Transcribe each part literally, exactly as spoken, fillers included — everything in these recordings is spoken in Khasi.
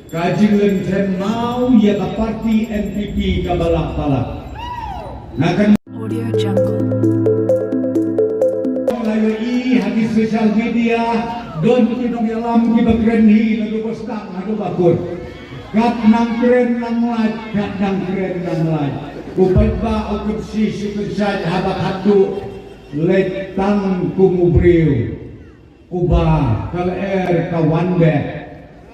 Ka jinglynthem maw ïa ka parti N P P kaba lah palat. Nga kan Audio Jungle. La ïohi ha ki social media, don ki nongïalam kiba kren hi naduh ba stad haduh ba kut. Kat nang kren nang lait, kat nang kren nang lait. U paidbah u kynshi shu kynshait haba khatduh leit tang kum u briew uba ka lyer ka wan beh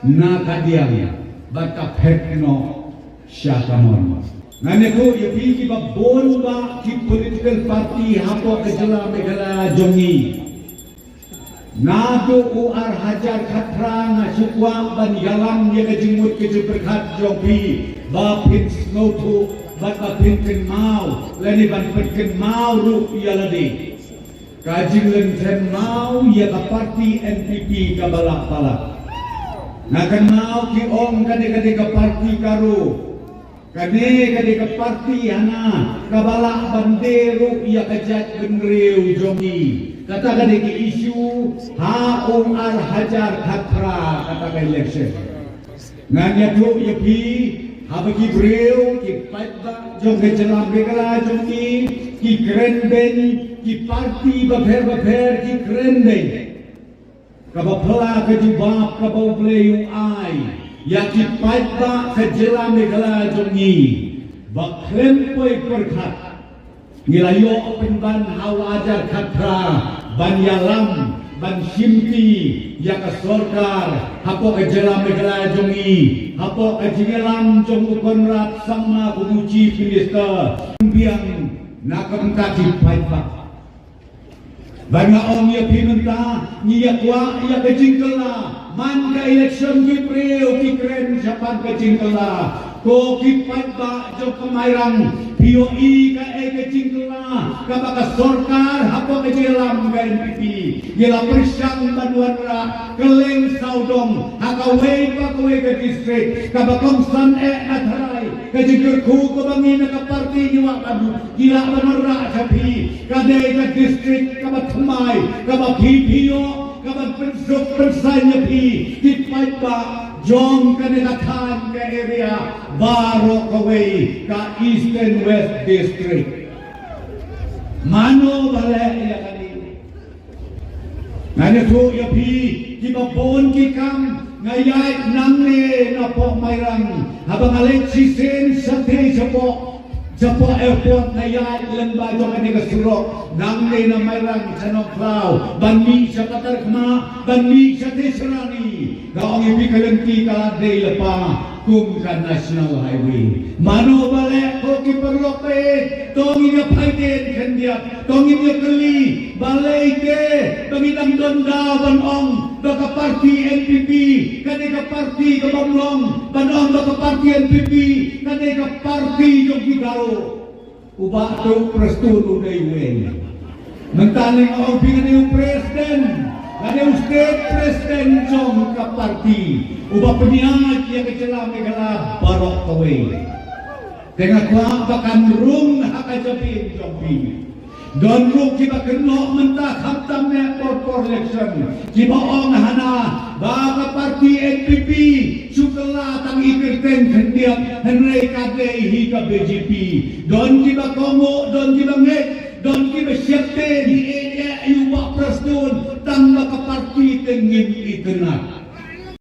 na ka diang bad ka phet noh sha ka mon. Ngan ïathuh ïa phi kiba bun bah ki political party hapoh ka jylla Meghalaya jong ngi. Naduh u ar hajar khatphra nga shu kwah ban ïalam ïa ka jingmut ka jingpyrkhat jong phi ba phin sngewthuh bad ba phin kynmaw lane ban pynkynmaw ruh ïa lade. Ka jinglynthem maw ïa ka parti N P P kaba lah palat. Nga kynmaw ki ong kane ka dei ka parti ka ruh. Kane ka dei ka parti hana kaba lah ban die ruh ïa ka jaitbynriew jong ngi. Kata ka dei ka issue ha u ar hajar khatphra kata ka election. Ngan ïathuh ïa phi, haba ki briew, ki paidbah jong ka jylla Meghalaya jong ngi ki kren beiñ, ki parti bapher bapher ki kren beiñ. Kaba phylla ka jubab kaba U Blei u ai ïa ki paidbah ka jylla Meghalaya jong ngi ba khlem poi pyrkhat. Ngi la ïoh pynban ha u ar hajar khatphra ban ïalam ban shimti ïa ka sorkar hapoh ka jylla Meghalaya jong ngi, hapoh ka jingïalam jong u Conrad Sangma kum u Chief Minister. Biang na ka bynta ki paidbah. Ba nga ong ïa phi mynta, ngi ïa kwah ïa ka jingkylla. Man ka election ki briew ki kren shaphang ka jingkylla. Ko ki paidbah jong ka Mairang, phi ïohi kaei ka jingkylla kaba ka sorkar hapoh ka jingïalam ka N P P ngi la pyrshang ban wanrah kylleng sawdong ha kawei pa kawei ka district, kaba kongsan eh na tharai ka jingkyrkhu kaba ngi na ka parti ngi wad ban ki lah ban wanrah sha phi. Ka dei ka district kaba thymmai, kaba phi phi ïoh, kaba pynsuk pynsaiñ ïa phi ki paidbah jong kane ka thaiñ ka area baroh kawei ka Eastern West District. Mano ba leh ïa kane? Ngan ïathuh ïa phi, kiba bun ki kam nga ïaid nangne na poh Mairang, haba nga leit shisien shathie shapoh, shapoh airport nga ïaid lyngba jong kane ka surok nangne na Mairang sha Nongkhlaw ban mih sha Patarkhmah ban mih shathie sharani. Nga ong ïa phi ka lynti ka la dei lypa kum ka National Highway. Mano ba leh ko ki paralok baieit? To ngin ïa phai dien khyndiat, to ngin ïa kylli, balei te ba ngi dang don daw ban ong ba ka parti N P P ka dei ka parti ka bym long, ban ong ba ka parti N P P ka dei ka parti jong ki Garo? U Bah Prestone u dei uwei. Mynta nga ong phi nga dei u president, nga dei u state president jong ka parti uba pynïaid ïa ka jylla Meghalaya baroh kawei. Te nga kwah ba kan rung ha ka jabieng jong phi. Don ruh kiba kynnoh mynta khamtam ne por por election, kiba ong hana ba ka parti N P P shu kylla tang i kyrteng khyndiat, hynrei ka dei hi ka B J P. Don kiba kohnguh, don kiba ngeit, don kiba sheptieng. Hi eh eh ïa u Bah Prestone tang ba ka parti te ngim itynnad.